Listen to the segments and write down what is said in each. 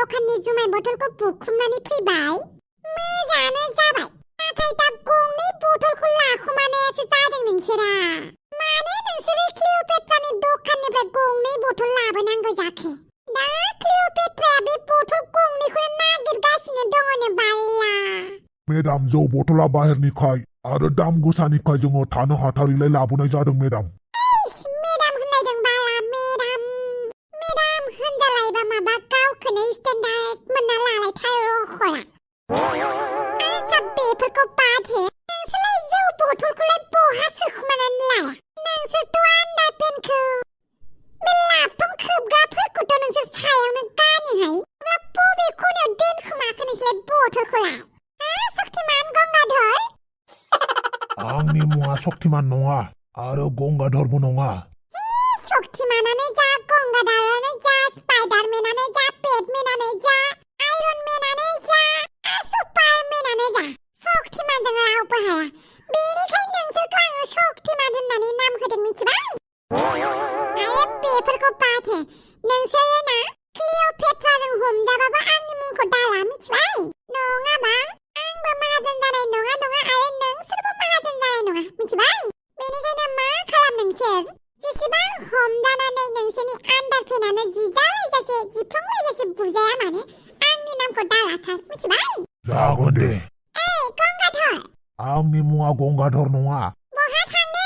दखाननि जुमाय बथलखौ बुख्रुमनानै फैबाय मोजाङानो जाबाय नाथाय दा गंनै बथलखौ लाखुमानायासो जादों नोंसोरा मानो नोंसोरो क्लिअपेट्रानि दखाननिफ्राय गंनै बथल लाबोनांगौ जाखो दा क्लिअपेट्राया बे बथल गंनैखौनो नागिरगासिनो दङनो बाल्ला मेडाम जौ बथला बाहेरनिखाय आरो दाम गोसानिखाय जोङो थानो हाथारिलाय लाबोनाय जादों मेडाम मेडाम होनलायदों बाला मेडाम होनजालायबा माबा गावखौनो स्टेन्डार्ड मोनना लालायथाय रखला आसा बेफोरखौ बाद हो नोंसोरलाय जौ बथलखौलाय बहा सोखुमानानै लाया नोंसोरथ' आन्डारपेन्टखौ बे लाफथं खोबग्राफोरखौथ' नोंसोर सायावनो गानोहाय अब्ला बबे खनायाव दोनखोमाखो नोंसोरलाय बथलखौलाय शक्तिमान गंगाधर आंनि मुङा शक्तिमान नङा आरो गंगाधरबो नङा शक्तिमानानो जा गंगाधरानो जा स्पाइडारमेनानो जा बेटमेनानो जा आयरनमेनानो जा सुपारमेनानो जा शक्तिमानजों रावबो हाया बेनिखायनो नोंसोरखौ आङो शक्तिमान होननानै नाम होदों मिथिबाय आरो बेफोरखौ बाद हो नोंसोरो ना क्लिअपेट्राजों हमजाबाबो आंनि मुंखौ दाला मिथिबाय नङाबा आंबो माहाजोन जानाय नङा आरो नोंसोरबो माहाजोन जानाय नङा मिथिबाय बेनिखायनो मा खालाम नोंसोर जेसेबां हमजानानै नोंसोरनि आन्डारपेनानो जिजालायजासे जिफ्लंलायजासे बुजाया मानो आंनि नामखौ दालाथार मिथिबाय जागोन दे गंगाधर आंनि मुङा गंगाधर नङा बहा थांनो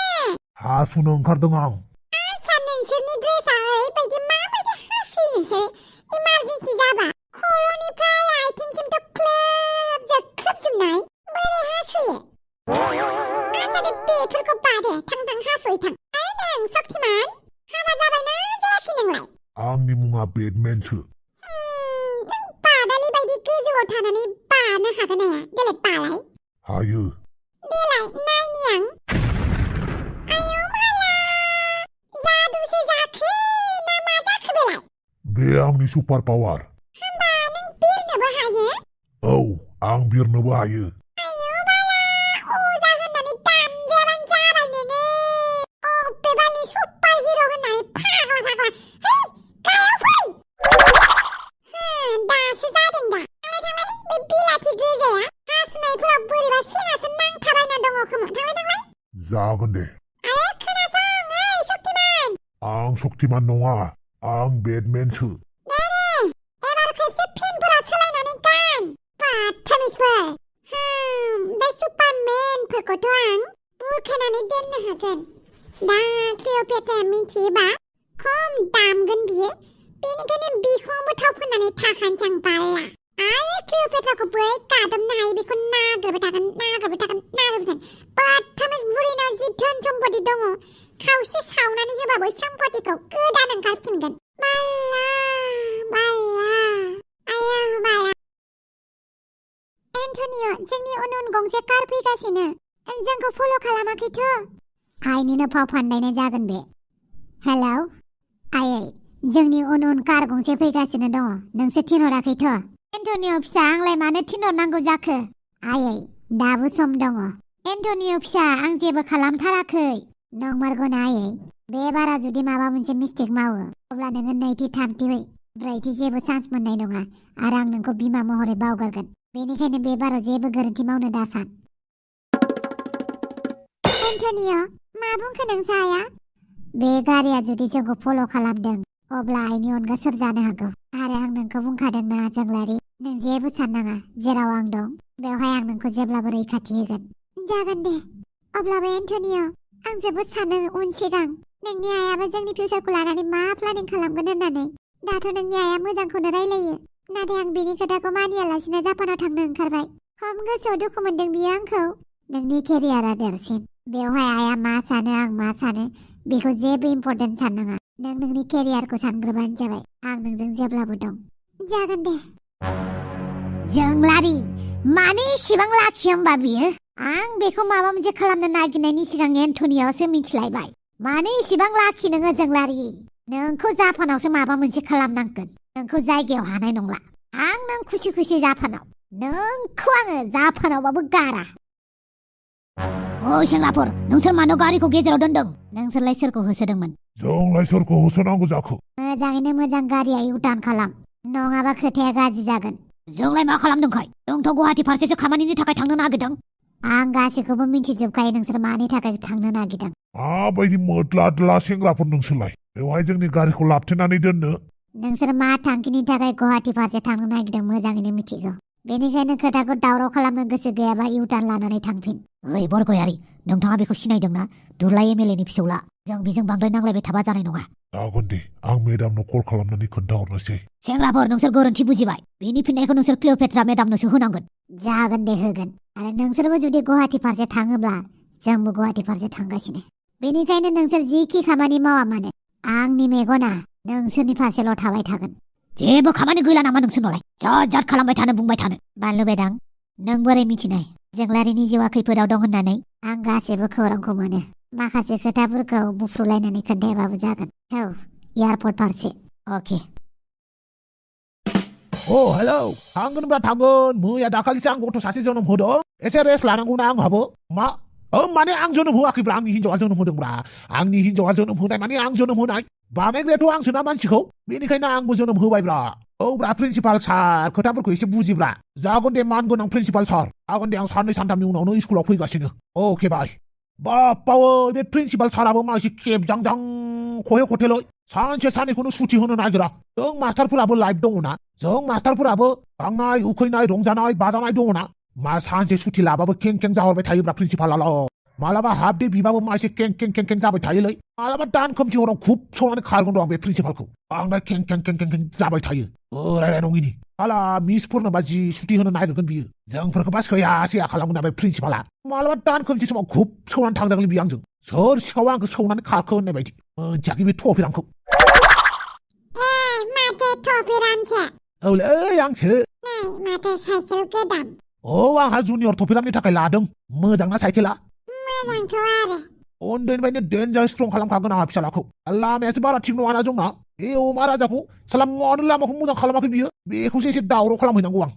हासुनो ओंखारदों आं आच्छा नोंसोरनि ड्रेसा ओरैबायदि माबायदि हासुयो नोंसोर इमारजेन्सि जाबा खर'निफ्राय आथिंसिमथ' जोख्लोबजोबनाय बोरै हासुयो आच्छा बेफोरखौ बाद हो थां हासुयै थां आरो नों शक्तिमान हाबा जाबायना जायाखै नोंलाय आंनि मुङा बेटमेनसो जों बादालि बायदि गोजौआव थानानै बानो हागोन हाया देलाय बालाय हायो देलाय नायनि आं आयौ माला जादुसो जाखो ना मा जाखो बेलाय बे आंनि सुपार पावार होमबा नों बिरनोबो हायो औ आं बिरनोबो हायो आयौ बाला अजा होननानै दामजाबानो जाबाय नोङो अबेबानि सुपार हिर' होननानै फाग्ला है गायाव फै दासो जादों दा थांलाय बे बिलाथि गोजाया हासुनायफोराव बोरैबा सेनासो नांथाबायना दङ खोमा थांलाय जागोन दे आरो खोनासं शक्तिमान आं शक्तिमान नङा आं बेटमेनसो एबार खेबसे फिनफोरा सोलायनानै गान बाथामिसफोर बे सुपारमेनफोरखौथ' आं बुरखायनानै दोननो हागोन दा क्लिअपेट्राया मिथियोबा खम दामगोन बियो बेनिखायनो बिखुङावबो थाव फोननानै थाखानोसै आं बाल्ला आरो क्लिअपेट्राखौ बोरै गादबनो हायो बेखौ नागिरबाय थागोन बाथामिस बुरिनाव जि धोन सम्पति दङ खावसे सावनानै होबाबो सम्पतिखौ गोदान ओंखारफिनगोन बाल्ला एन्टनिय' जोंनि उन गंसे कार फैगासिनो जोंखौ फल' खालामाखैथ' आइनिनो फाव फान्दायनाय जागोन बे हेलौ आयै जोंनि उन कार गंसे फैगासिनो दङ नोंसोर थिनहराखैथ' एन्टनिय' फिसा आंलाय मानो थिनहरनांगौ जाखो आयै दाबो सम दङ एन्टनिय' फिसा आं जेबो खालामथाराखै नंमारगौना आयै बे बारा जुदि माबा मोनसे मिस्टेक मावो अब्ला नोङो नैथि थामथि ब्रैथि जेबो चान्स मोननाय नङा आरो आं नोंखौ बिमा महरै बावगारगोन बेनिखायनो बे बाराव जेबो गोरोन्थि मावनो दासान एन्टनिय' मा बुंखो नोंसा आया बे गारिया जुदि जोंखौ फल' खालामदों अब्ला आइनि अनगा सोर जानो हागौ आरो आं नोंखौ बुंखादोंना जोंलारि नों जेबो साननाङा जेराव आं दं बेवहाय आं नोंखौ जेब्लाबो रैखाथि होगोन जागोन दे अब्लाबो एन्टनिय' आं जोबोद सानो उन सिगां नोंनि आइयाबो जोंनि फिउचारखौ लानानै मा प्लानिं खालामगोन होननानै दाथ' नोंनि आइया मोजांखौनो रायलायो नाथाय आं बिनि खोथाखौ मानियालासिनो जापानाव थांनो ओंखारबाय खम गोसोआव दुखु मोनदों बियो आंखौ नोंनि केरियारा देरसिन बेवहाय आइया मा सानो आं मा सानो बेखौ जेबो इम्पर्टेन्ट साननाङा नों नोंनि केरियारखौ सानग्रोबानो जाबाय आं नोंजों जेब्लाबो दं जागोन दे जोंलारि मानो इसेबां लाखियो होमबा बियो आं बेखौ माबा मोनसे खालामनो नागिरनायनि सिगां एन्टनिय'सो मिथिलायबाय मानो इसेबां लाखि नोङो जोंलारि नोंखौ जापानावसो माबा मोनसे खालामनांगोन नोंखौ जायगायाव हानाय नंला आं नों खुसि खुसि जापानाव नोंखौ आङो जापानावबाबो गारा ओ सेंग्राफोर नोंसोर मानो गारिखौ गेजेराव दोनदों नोंसोरलाय सोरखौ होसोदोंमोन जोंलाय सोरखौ होसोनांगौ जाखो मोजाङैनो मोजां गारिया इउटार्न खालाम नङाबा खोथाया गाज्रि जागोन। जोंलाय मा खालामदोंखाय? जोंथ' गुवाहाटि फारसेसो खामानिनि थाखाय थांनो नागिरदों। आं गासैखौबो मिथिजोबखायो नोंसोर मानि थाखाय थांनो नागिरदों। माबायदि मोद्ला सेंग्राफोर नोंसोरलाय? बेवहाय जोंनि गारिखौ लाबथेनानै दोननो? नोंसोर मा थांखिनि थाखाय गुवाहाटि फारसे थांनो नागिरदों मोजाङैनो मिथिगौ। बेनिखायनो खोथाखौ दावराव खालामनो गोसो गैयाबा इउटार्न लानानै थांफिन। ओइ बरगयारि, नोंथाङा बेखौ सिनायदोंना? दुरलाय एमएलएनि फिसौला। जों बेजों बांद्राय नांलायबाय थाबा जानाय नङा। जागोन दे, आं मेडामनो कल खालामनानै खोन्थाहरनोसै। सेंग्राफोर, नोंसोर गोरोन्थि बुजिबाय। बेनि फिननायखौ नोंसोर क्लिअपेट्रा मेडामनोसो होनांगोन। जागोन दे, होगोन। आरो नोंसोरबो जुदि गुवाहाटि फारसे थाङोब्ला जोंबो गुवाहाटि फारसे थांगासिनो। बेनिखायनो नोंसोर जिखि खामानि मावा मानो आंनि मेगना नोंसोरनि फारसेल' थाबाय थागोन। जेबो खामानि गैला नामा नोंसोरनालाय? जात खालामबाय थानो बुंबाय थानो। बानलु बेदां, नों बोरै मिथिनाय जोंलारिनि जिउआ खैफोदाव दं होननानै? आं गासैबो खौरांखौ मोनो। माखासे खोथाफोरखौ बुफ्रुलायनानै खोन्थायाबाबो जागोन। औ, एयारपर्ट फारसे। अके। हेलौ, थांगोनब्ला थांगोन। मैया दाखालिसो आं गथ' सासे जोनोम होदों। एसे रेस्ट लानांगौना आंहाबो। मा? माने आं जोनोम होआखैब्रा, आंनि हिन्जावा जोनोम होदोंब्रा। आंनि हिन्जावा जोनोम होनाय माने आं जोनोम होनाय। बानायग्रायाथ' आंसो ना मानसिखौ। बेनिखायनो आंबो जोनोम होबायब्रा। औब्रा प्रिन्सिपाल सार, खोथाफोरखौ एसे बुजिब्रा। जागोन दे मान गोनां प्रिन्सिपाल सार। जागोन दे, आं साननै सानथामनि उनावनो स्कुलाव फैगासिनो। अके बाय। बाप्पावो, बे प्रिन्सिपाल साराबो मा एसे खेबजांजां खहे खथेलै। सानसे साननैखौनो सुटि होनो नागिरा। जों मास्टारफोराबो लाइफ दङना। जों मास्टारफोराबो गांनाय उखैनाय रंजानाय बाजानाय दङना। मा सानसे सुटि लाबाबो कें कें जाहरबाय थायोब्रा प्रिन्सिपालाल'। मालाबा हाफ डे बिबाबो मा एसे कें कें कें कें जाबाय थायोलै। मालाबा दान खोमसि हराव खुब सौनानै खारगोन आं बे प्रिन्सिपालखौ। बांद्राय कें कें कें कें कें जाबाय थायो। रायलाय नङिनि। साला मिसफोरनोबा जि सुटि होनो नागिरगोन बियो। जोंफोरखौबा सैया खालामगोन ना बे प्रिन्सिपाला। मालाबा दान खोमसि समाव खुब सौनानै थांजागोन बियो आंजों। सोर सिखावा आंखौ सौनानै खारखो होननाय बायदि। मोनथियाखै बे थफिरांखौ। माथो थफिरांसो? औलै आंसो। माथो साइकेल गोदान? आंहा जुनियर थफिरांनि थाखाय लादों। मोजांना साइकेला? मोजांथ' आरो। उन्दैनिफ्रायनो डेन्जार स्ट्रं खालामखागोन आंहा फिसालाखौ। लामायासो बारा थिग नङाना जोंना। बे अमा राजाखौ साला मानो लामाखौ मोजां खालामाखै बियो। बेखौसो एसे दावराव खालामहैनांगौ आं।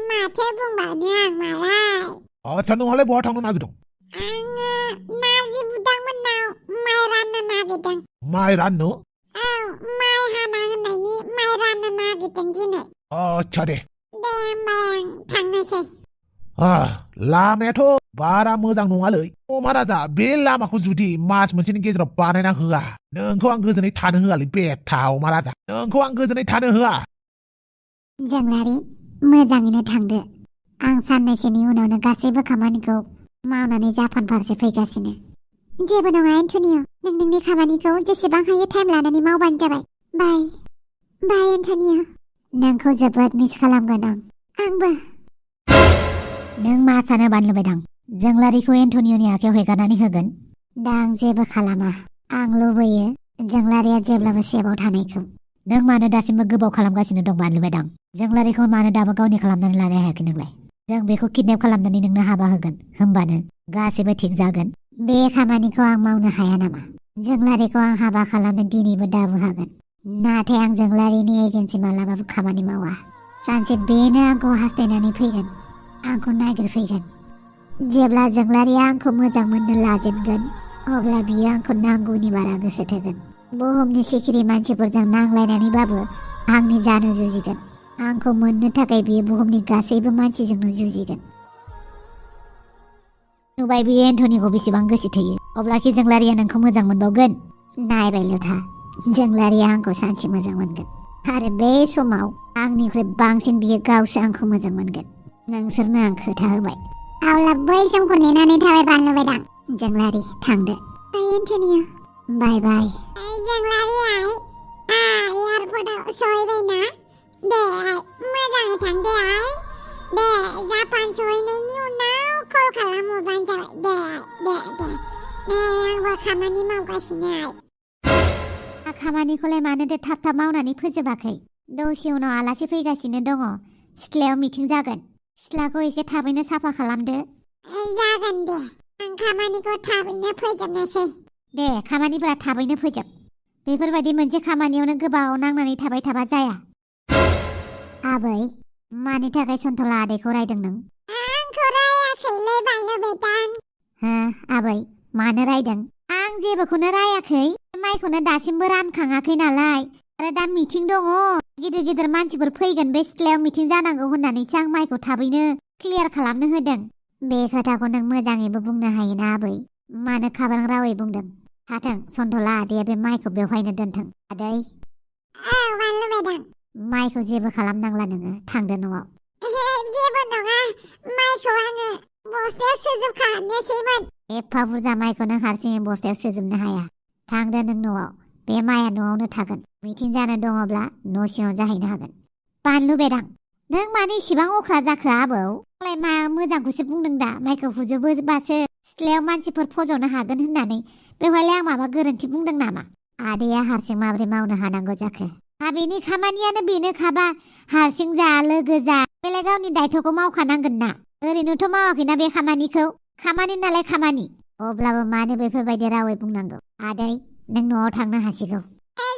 माथो बुंबावनो आं मालाय। आच्छा, नोंहालाय बहा थांनो नागिरदों? आङो नार्जि बुदांमोननाव माइ राननो नागिरदों। माइ राननो? औ, माइ हाना होनायनि माइ राननो नागिरदों दिनै। आच्छा दे। दे होमबा आं थांनोसै। लामायाथ' बारा मोजां नङालै। अमा राजा, बे लामाखौ जुदि मास मोनसेनि गेजेराव बानायना होआ, नोंखौ आं गोजोनै थानो होआलै बेथा अमा राजा। नोंखौ आं गोजोनै थानो होआ। जोंलारि, मोजाङैनो थांदो। आं साननैसोनि उनावनो गासैबो खामानिखौ मावनानै जापान फारसे फैगासिनो। जेबो नङा एन्टनिय', नों नोंनि खामानिखौ जेसेबां हायो टाइम लानानै मावबानो जाबाय। बाय एन्टनिय'। नोंखौ जोबोद मिस खालामगोन आं। आंबो। नों मा सानो बानलु बेदां? जोंलारिखौ एन्टनिय'नि आखायाव हेगारनानै होगोन? दा आं जेबो खालामा। आं लुबैयो जोंलारिया जेब्लाबो सेफआव थानायखौ। नों मानो दासिमबो गोबाव खालामगासिनो दं बानलु बेदां? जोंलारिखौ मानो दाबो गावनि खालामनानै लानो हायाखै नोंलाय? जों बेखौ किडनेप खालामनानै नोंनो हाबा होगोन। होमबानो गासैबो थिग जागोन। बे खामानिखौ आं मावनो हाया नामा? जोंलारिखौ आं हाबा खालामनो दिनैबो दाबो हागोन। नाथाय आं जोंलारिनि एजेन्सि मालाबाबो खामानि मावा। सानसे बेनो आंखौ हास्थायनानै फैगोन, आंखौ नागिरफैगोन। जेब्ला जोंलारिया आंखौ मोजां मोननो लाजेनगोन, अब्ला बियो आंखौ नांगौनि बारा गोसो थोगोन। बुहुमनि सिखिरि मानसिफोरजों नांलायनानैबाबो आंनि जानो जुजिगोन। आंखौ मोननो थाखाय बियो बुहुमनि गासैबो मानसिजोंनो जुजिगोन। नुबाय बियो एन्टनिखौ बेसेबां गोसो थोयो। अब्लाखि जोंलारिया नोंखौ मोजां मोनबावगोन। नायबायल' था, जोंलारिया आंखौ सानसे मोजां मोनगोन। आरो बे समाव आंनिख्रुइ बांसिन बियो गावसो आंखौ मोजां मोनगोन। नोंसोरनो आं खोथा होबाय। अब्ला बै समखौ नेनानै थाबाय बानलु बेदां। जोंलारि, थांदो। बाय एन्टनिय'। बाय। जोंलारि एयारपर्टआव सहैबायना? दे मोजाङै थां दे दे जापान सहैनायनि उनाव कल खालामहरबानो जाबाय। दे आंबो खामानि मावगासिनो। खामानिखौलाय मानोथो थाब मावनानै फोजोबाखै? दसे उनाव आलासि फैगासिनो दङ। सिथ्लायाव मिथिं जागोन। सिथ्लाखौ एसे थाबैनो साफा खालामदो। जागोन दे, आं खामानिखौ थाबैनो फोजोबनोसै। दे, खामानिफोरा थाबैनो फोजोब। बेफोरबायदि मोनसे खामानियावनो गोबाव नांनानै थाबाय थाबा जाया। आबै, मानि थाखाय सन्थला आदैखौ रायदों नों? आंखौ रायाखैलै बानलु बेदां। आबै, मानो रायदों? आं जेबोखौनो रायाखै। माइखौनो दासिमबो रानखाङाखै नालाय आरो दा मिटिं दङ गिदिर गिदिर मानसिफोर फैगोन बे सिथ्लायाव मिटिं जानांगौ होननानैसो आं माइखौ थाबैनो क्लियार खालामनो होदों बे खोथाखौ नों मोजाङैबो बुंनो हायोना आबै मानो खाब्रां रावै बुंदों थाथों सन्थला आदैया बे माइखौ बेवहायनो दोनथों आदै माइखौ जेबो खालामनांला नोङो थांदो न'आव जेबो नङा माइखौ आङो बस्थायाव सोजोबखानोसैमोन एफा बुरजा माइखौ नों हारसिङै बस्थायाव सोजोबनो हाया थांदो नों न'आव बे माइया न'आवनो थागोन मिटिं जानो दङब्ला न' सिङाव जाहैनो हागोन बानलु बेदां नों मानो इसिबां अख्रा जाखो आबौ आंलाय मा मोजांखौसो बुंदों दा माइखौ हुजोबोबासो सिथ्लायाव मानसिफोर फज'नो हागोन होननानै बेवहायलाय आं माबा गोरोन्थि बुंदों नामा आदैया हारसिं माबोरै मावनो हानांगौ जाखो बेनि खामानियानो बेनोखाबा हारसिं जा लोगो जा बेलाय गावनि दायथ'खौ मावखानांगोन ना ओरैनोथ' मावाखैना बे खामानि नालाय खामानि अब्लाबो मानो बेफोरबायदि रावै बुंनांगौ आदै नों न'आव थांनो हासिगौ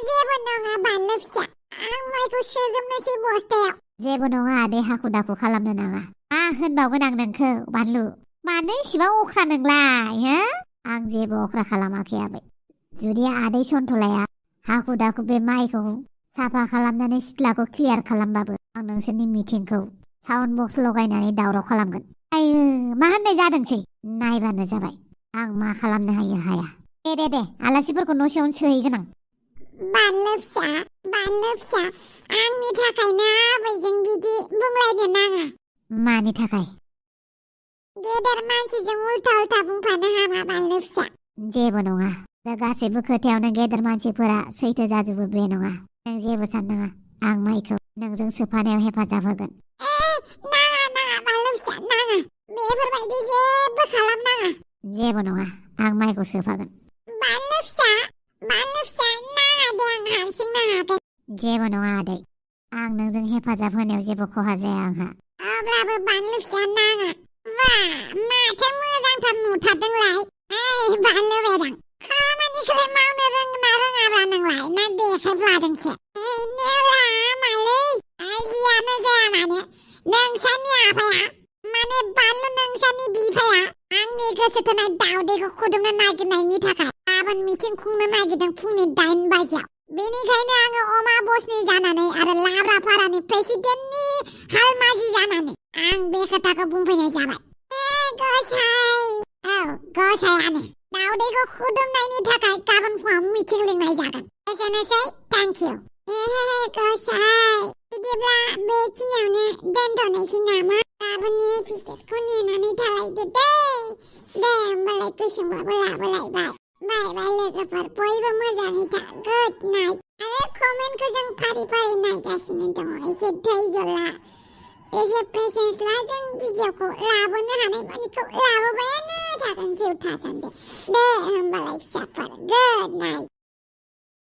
जेबो नङा बानलु फिसा आं माइखौ सोजोबनोसै बस्थायाव जेबो नङा आदै हाखु दाखु खालामनो नाङा मा होनबावगोन आं नोंखौ बानलु मानो इसिबां अख्रा नोंलाय हो आं जेबो अख्रा खालामाखै आबै जुदि आदै सन्थलाया हाखु दाखु बे माइखौ साफा खालामनानै सिथ्लाखौ क्लियार खालामबाबो आं नोंसोरनि मिटिंखौ साउन्ड बक्स लगायनानै दावराव खालामगोन आयो मा होननाय जादोंसै नायबानो जाबाय आं मा खालामनो हाया दे आलासिफोरखौ न' सिङावनो सोहैगोन आं बानलु फिसा आंनि थाखायनो आबैजों बिदि बुंलायनो नाङा मानि थाखाय गेदेर मानसिजों उल्था बुंफानो हामा बानलु फिसा जेबो नङा दा गासैबो खोथायावनो गेदेर मानसिफोरा सैथो जाजोबो बे नङा नों जेबो साननाङा आं माइखौ नोंजों सोफानायाव हेफाजाब होगोन नाङा बानलु फिसा नाङा बेफोरबायदि जेबो खालामनाङा जेबो नङा आं माइखौ सोफागोन बानलु फिसा नाङा दे आं हारसिंनो हागोन जेबो नङा आदै आं नोंजों हेफाजाब होनायाव जेबो खहा जाया आंहा अब्लाबो बानलु फिसा नाङा माथो मोजांथार नुथारदोंलाय बानलु बेदां खामानिखौलाय मावनो रोङोना रोङाब्रा नोंलाय ना देखायफ्लादोंसो नेवला मालै जियानो जाया मानो नोंसानि आफाया माने बानलु नोंसानि बिफाया आंनि गोसो थोनाय दावदैखौ खुदुमनो नागिरनायनि थाखाय गाबोन मिटिं खुंनो नागिरदों फुंनि 8 बाजियाव बेनिखायनो आङो अमा बसनि जानानै आरो लाब्रा फारानि प्रेसिडेन्टनि हालमाजि जानानै आं बे खोथाखौ बुंफैनाय जाबाय गसायानो दावदैखौ खुदुमनायनि थाखाय गाबोन फुङाव मिटिं लिंनाय जागोन एसेनोसै थेंक इउ गसाय बिदिब्ला बेखिनियावनो दोनथ'नोसै नामा गाबोननि एपिसडखौ नेनानै थालायदो दे होमबालाय गुसुंबाबो लाबोलायबाय बाय लोगोफोर बयबो मोजाङै था गुड नाइट आरो कमेन्टखौ जों फारि नायगासिनो दङ एसे धैर्य ला एसे पेसेन्स ला जों भिडिअखौ लाबोनो हानाय मानिखौ लाबोबायानो थागोन जिउ थासान्दि दे होमबालाय फिसाफोर गुड नाइट